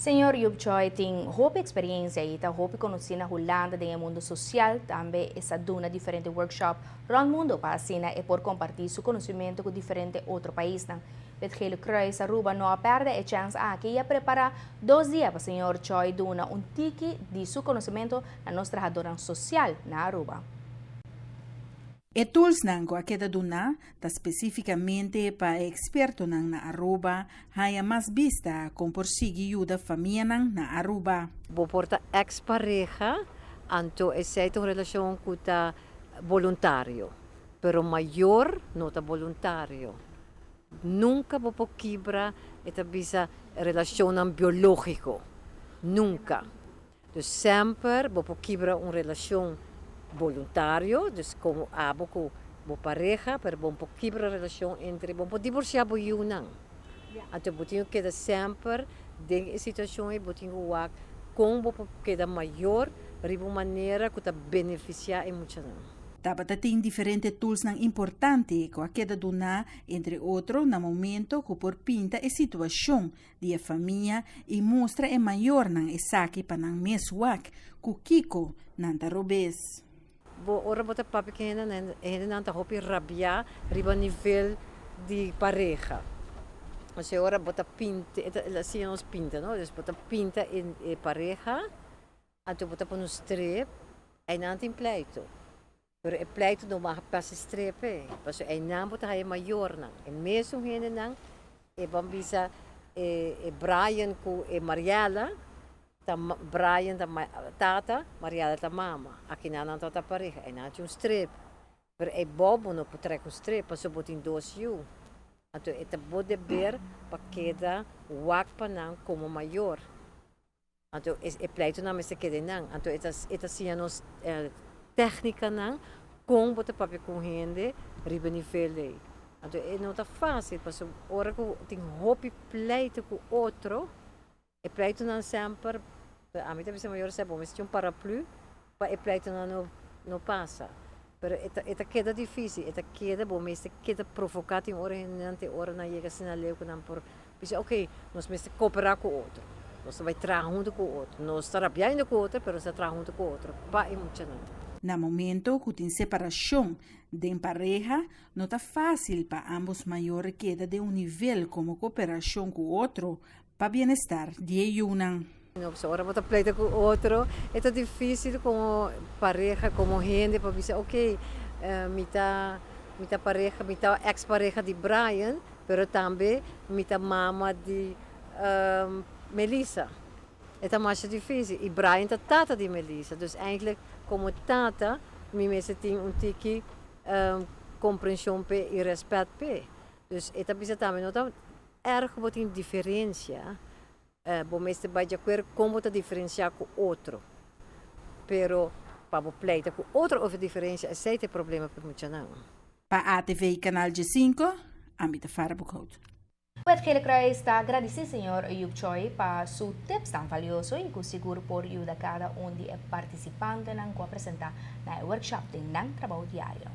Señor Yub Choi tin hopi experiencia y ta hopi conoci na Hulanda den mundo social, tambe e sa duna diferente workshop rond mundo pa asina e por comparti su conocimento cu diferente otro paisnan. Wit Gele Kruis Aruba no a perde e chance aki y a prepara 2 dia pa señor Choi duna un tiki di su conocimento na nos trahadornan social na Aruba. E toolsnan cu a keda duna ta specificamente pa expertonan na Aruba haya mas bista con por sigui yuda famianan na Aruba. Bo por ta ex-pareha, anto esey ta un relacion cu ta voluntario, pero mayor no ta voluntario. Nunca bo por kibra e bisa relacion biologico. Nunca. Dus semper bo por kibra un relacion voluntario, dus como abo cu bo pareha, pero bo por kibra relacion entre, bo por divorcia bo yiunan. Anto bo tin cu keda semper den e situacion y bo tin cu wak con bo por keda mayor riba manera cu ta beneficia e muchanan. Tabata tin diferente toolsnan importante cu a keda duna, entre otro, na momento cu por pinta e situacion di famia y mustra e mayornan esaki pa nan mes wak cu kico nan ta robes. Bo ora bo ta papia cu hende, hendenan ta hopi rabia riba nivel di pareha. Osea, ora bo ta pinta, asina nos pinta, no? Dus bo ta pinta e pareha, anto bo ta pone un streep, y nan tin pleito. Pero e pleito no mag pasa streep, eh. Paso einan bo ta haya mayornan. E mesun hendenan, e ban bisa e Brian cu e Mariela, ta Brian ta tata, Mariela ta mama. Aki nan ta pareha, einan tin un streep. Pero e bobo no por trek un streep, paso bo tin dos yiu. Anto e ta bo deber pa keda wak pa nan como mayor. Anto e pleito nan mester keda nan. Anto e ta siña nos tecnicanan con bo ta papia cu hende riba nivel ey. Anto e no ta facil, paso ora cu tin hopi pleito cu otro, e pleito nan semper, ami ta bisa mayor bo mester un paraplu pa e pleito nan no pasa. Pero e ta keda dificil, e ta keda bo mester keda provoca tin ora hende te ora nan yega asina leu cu nan por bisa: "Ok, nos mester coopera cu otro. Nos bay traha hunto cu otro. Nos ta rabiando cu otro, pero nos ta traha hunto cu otro pa e muchanan." Na momento cu tin separacion den pareha, no ta facil pa ambos mayor keda den un nivel como cooperacion cu otro pa bienestar di e yiunan. No, so ora bo ta pleita cu otro, ta dificil como pareha, como hende, pa bisa: "Ok, mi ta pareha, mi ta ex-pareha di Brian, pero tambe mi ta mama di Melissa." Ta mas dificil. Y Brian ta tata di Melissa. Dus eigenlijk, como tata, mi mester tin un tiki comprension pe y respet pe. Dus e ta bisa tambe no ta erg bo tin diferencia, bo mester bay di acuerdo con bo ta diferencia cu otro. Pero pa bo pleita cu otro over diferencia, esey ta problema pa muchanan. Pa ATV Canal G5, ami ta Farah Boekhout. Wit Gele Kruis ta gradici señor Yuk Choi pa su tips tan valioso y cu sigur por yuda cada un di e participantenan cu a presenta na e workshop den nan trabou diario.